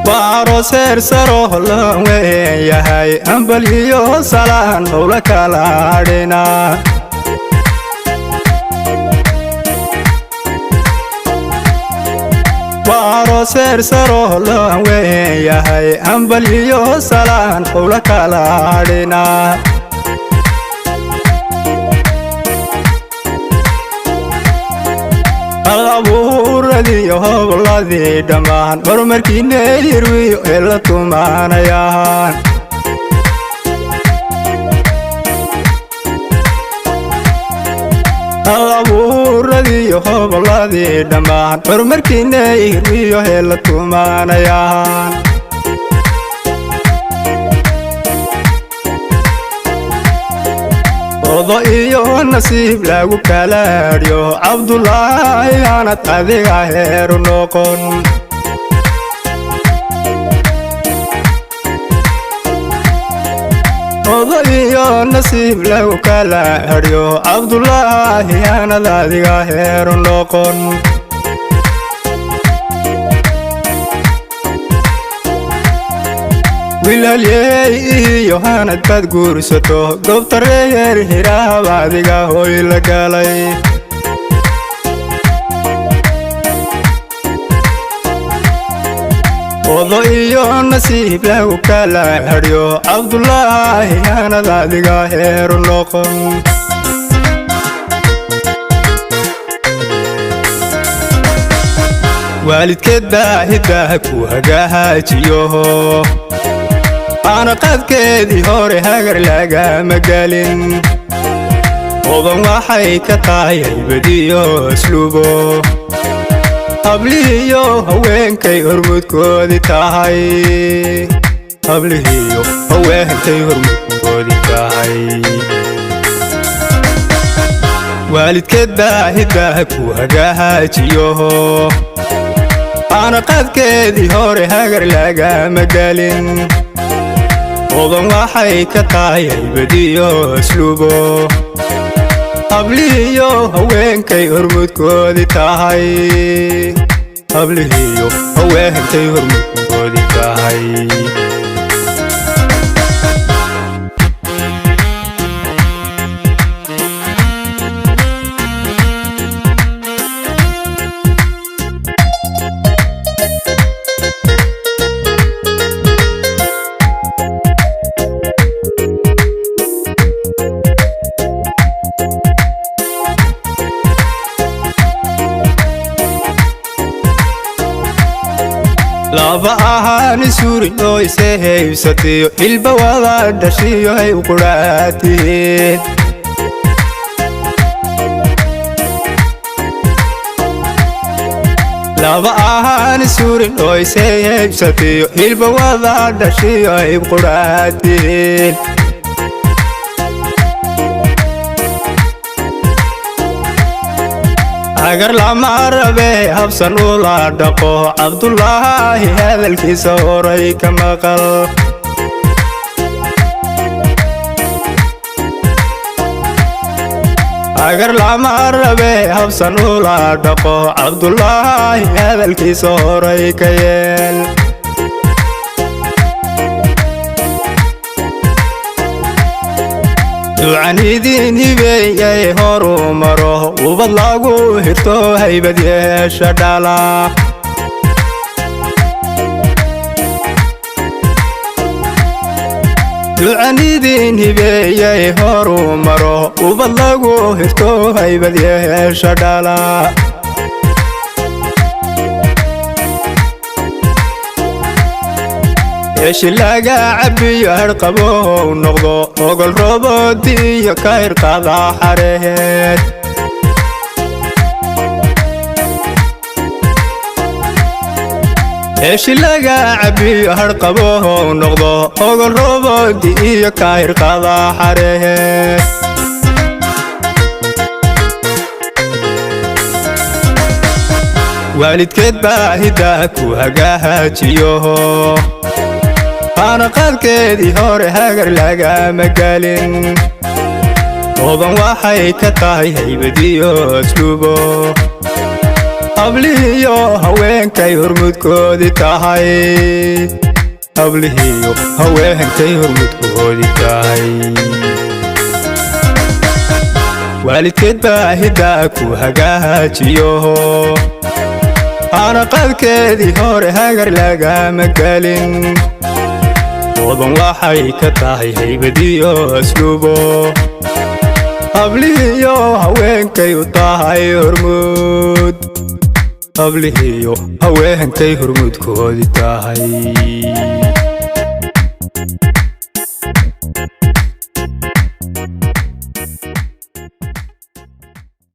Waa aroos heer saro loo weyn yahay, ambaliyo salaan owla kala hadhina. Waa aroos heer saro loo weyn yahay, ambaliyo salaan owla kala hadhina. Abuuradiyo hobladii dhammaan horumarkiina hirwiyo ee la tumaanayaan. Abuuradiyo hobladii dhammaan horumarkiina hirwiyo ee la tumaanayaan. Odo iyo nasiib lagu kalaadhyo, Cabdulaahi aanad adiga heeru noqon. Odo iyo nasiib lagu kala hadhyo, Cabdulaahi aanad adiga heeru noqon. Wiilhalyey iyo hanad baad guursato, goobta reer Hiraab adiga hoy la galay. Odo iyo nasiib lagu kala hadhyo, Cabdulaahi aanad adiga heeru noqon. Waalidkeed baa hiddaha ku hagaajiyo, aanaqadkeedii hore hagar lagama gelin. Odan waxay ka tahay haybadiyo asluubo, hablihiyo haweenkay hormudkoodii tahay. Hablihiyo haweenkay hormudkoodii tahay. Waalidkeed baa hiddaha ku hagaajiyo, aanaqadkeedii hore hagar lagama gelin. Odan waxay ka tahay haybadiyo asluubo, hablihiyo haweenkay hormudkoodii tahay. Hablihiyo haweenkay hormudkoodii tahay. Laba ahaan isurin oo ise haybsatiyo, hilba wada dhashiyo hay u qudhaatihiin. Laba ahaan isurin oo ise haybsatiyo, hilba wada dhashiyo hay u qudhaatihiin. Agar lama rabe, habsan ula dhaqo, Cabdulaahi hadalkiisa horay ka maqal. Agar lama rabe, habsan ula dhaqo, Cabdulaahi hadalkiisa horay ka yeel. Ducan idin hibeeyay horu maro, ubad lagu hirto haybad yeesha dhala. Ducan idin hibeeyay horu maro, ubad lagu hirto haybad yeesha dhala. Heeshi laga cabiyo harqabow noqdo, ogol roboodiyo ka hirqada xareed. Heeshi laga cabiyo harqabow noqdo, ogol roboodi iyo ka hirqada xareed. Waalidkeed baa hiddaha ku hagaajiyo, aanaqadkeedii hore hagar lagama gelin. Odan waxay ka tahay haybadiyo asluubo, Hablihiyo haweenkay hormudkoodii tahay. Hablihiyo haweenkay hormudkoodii tahay. Waalidkeed baa hiddaa ku hagaajiyo, hanaqadkeedii hore hagar lagama gelin. Hodan waxay ka tahay haybadiyo asluubo. Hablihiyo haweenkay u tahay hormuud. Hablihiyo haweenkay hormuudkoodii tahay.